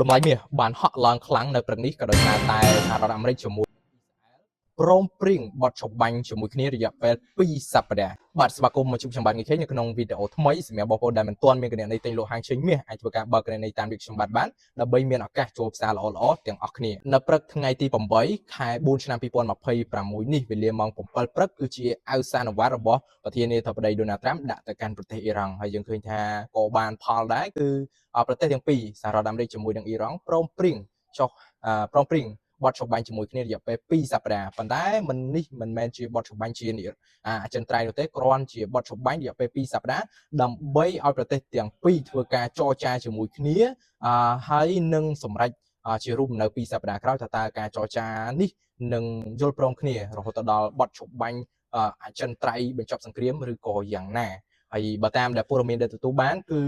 តម្លៃមាសបានហក់ឡើងខ្លាំងនៅព្រឹកនេះក៏ដោយសារតែសហរដ្ឋអាមេរិកជាមួយព្រមព្រៀងបទច្បាញ់ជាមួយគ្នារយៈពេល2សប្តាហ៍បាទស្វាគមន៍មកជួបខ្ញុំបាទងីខេនៅក្នុងវីដេអូថ្មីសម្រាប់បងប្អូនដែលមិនទាន់មានគណនីទិញលក់ហាងឆេងមាសអាចធ្វើការបើកគណនីតាមវិទ្យខ្ញុំបាទបានដើម្បីមានឱកាសចូលផ្សារល្អៗទាំងអស់គ្នានៅព្រឹកថ្ងៃទី8ខែ4ឆ្នាំ2026នេះវេលាម៉ោង7ព្រឹកគឺជាឱសានវត្តរបស់ប្រធានាធិបតីដូណាល់ត្រាំដាក់ទៅកាន់ប្រទេសអ៊ីរ៉ង់ហើយយើងឃើញថាក៏បានផលដែរគឺប្រទេសទាំងពីរសហរដ្ឋអាមេរិកជាមួយនឹងអ៊ីរ៉ង់ព្រមព្រៀងចុះព្រមព្រៀងបទច្បាញ់ជាមួយគ្នារយៈពេល2សប្តាហ៍ប៉ុន្តែមិននេះមិនមែនជាបទច្បាញ់ជាអចិន្ត្រៃយ៍នោះទេគ្រាន់ជាបទច្បាញ់រយៈពេល2សប្តាហ៍ដើម្បីឲ្យប្រទេសទាំងពីរធ្វើការចរចាជាមួយគ្នាហើយនឹងសម្រេចជារួមនៅ2សប្តាហ៍ក្រោយថាតើការចរចានេះនឹងយល់ព្រមគ្នារហូតដល់បទច្បាញ់អចិន្ត្រៃយ៍បញ្ចប់សង្គ្រាមឬក៏យ៉ាងណាហើយបើតាមដែលព័ត៌មានដែលទទួលបានគឺ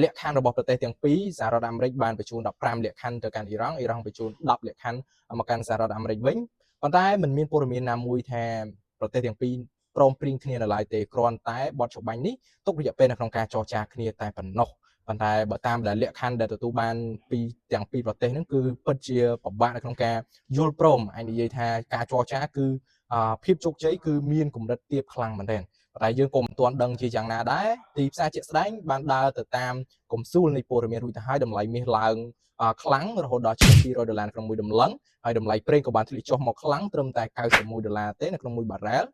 លក្ខខណ្ឌរបស់ប្រទេសទាំងពីរសហរដ្ឋអាមេរិកបានបញ្ជូន15លក្ខខណ្ឌទៅកាន់អ៊ីរ៉ង់អ៊ីរ៉ង់បញ្ជូន10លក្ខខណ្ឌមកកាន់សហរដ្ឋអាមេរិកវិញប៉ុន្តែมันមានព័ត៌មានណាមួយថាប្រទេសទាំងពីរព្រមព្រៀងគ្នានៅឡើយទេគ្រាន់តែបទច្បាញ់នេះទុករយៈពេលនៅក្នុងការចរចាគ្នាតែប៉ុណ្ណោះប៉ុន្តែបើតាមដែលលក្ខខណ្ឌដែលទទួលបានពីទាំងពីរប្រទេសហ្នឹងគឺពិតជាពិបាកនៅក្នុងការយល់ព្រមអាចនិយាយថាការចរចាគឺភាពជោគជ័យគឺមានកម្រិតទាបខ្លាំងមែនទែនប៉ុន្តែយើងក៏មិនទាន់ដឹងជាយ៉ាងណាដែរទីផ្សារជាក់ស្ដែងបានដើរទៅតាមកំសួលនៃព័ត៌មានរួចទៅហើយតម្លៃមាសឡើងខ្លាំងរហូតដល់ជាង200ដុល្លារក្នុងមួយតម្លឹងហើយតម្លៃប្រេងក៏បានធ្លាក់ចុះមកខ្លាំងត្រឹមតែ91ដុល្លារទេនៅក្នុងមួយបារ៉ែល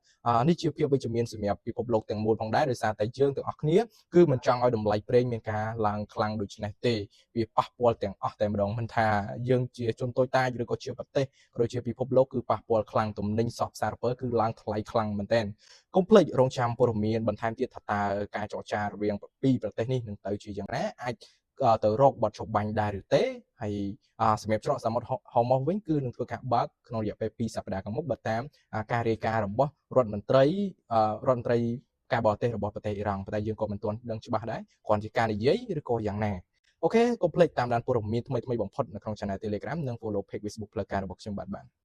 នេះជាភាពវិជ្ជមានសម្រាប់ពិភពលោកទាំងមូលផងដែរដោយសារតែយើងទាំងអស់គ្នាគឺមិនចង់ឲ្យតម្លៃប្រេងមានការឡើងខ្លាំងដូចនេះទេវាប៉ះពាល់ទាំងអស់តែម្ដងមិនថាយើងជាជនតូចតាចឬក៏ជាប្រទេសក៏ដូចជាពិភពលោកគឺប៉ះពាល់ខ្លាំងទំនិញសពសារពើគឺឡើងថ្លៃខ្លាំងមែនទែនកុំភ្លេចរងចាំព័ត៌មានបន្ថែមទៀតថាតើការចរចារវាងពីរប្រទេសនេះនឹងទៅជាយ៉ាងណាអាចទៅរកបទច្បាញ់ដែរឬទេហើយសម្រាប់ច្រកសមុទ្រហូម៉ូសវិញគឺនឹងធ្វើការបើកក្នុងរយៈពេល2សប្តាហ៍ខាងមុខបើតាមការរាយការណ៍របស់រដ្ឋមន្ត្រីការបរទេសរបស់ប្រទេសអ៊ីរ៉ង់ប៉ុន្តែយើងក៏មិនទាន់ដឹងច្បាស់ដែរគ្រាន់ជាការនិយាយឬក៏យ៉ាងណាOK កុំភ្លេចតាមដានព័ត៌មានថ្មីៗបំផុតនៅក្នុង Channel Telegram និង Follow Page Facebook ផ្លូវការរបស់ខ្ញុំបាទបាន។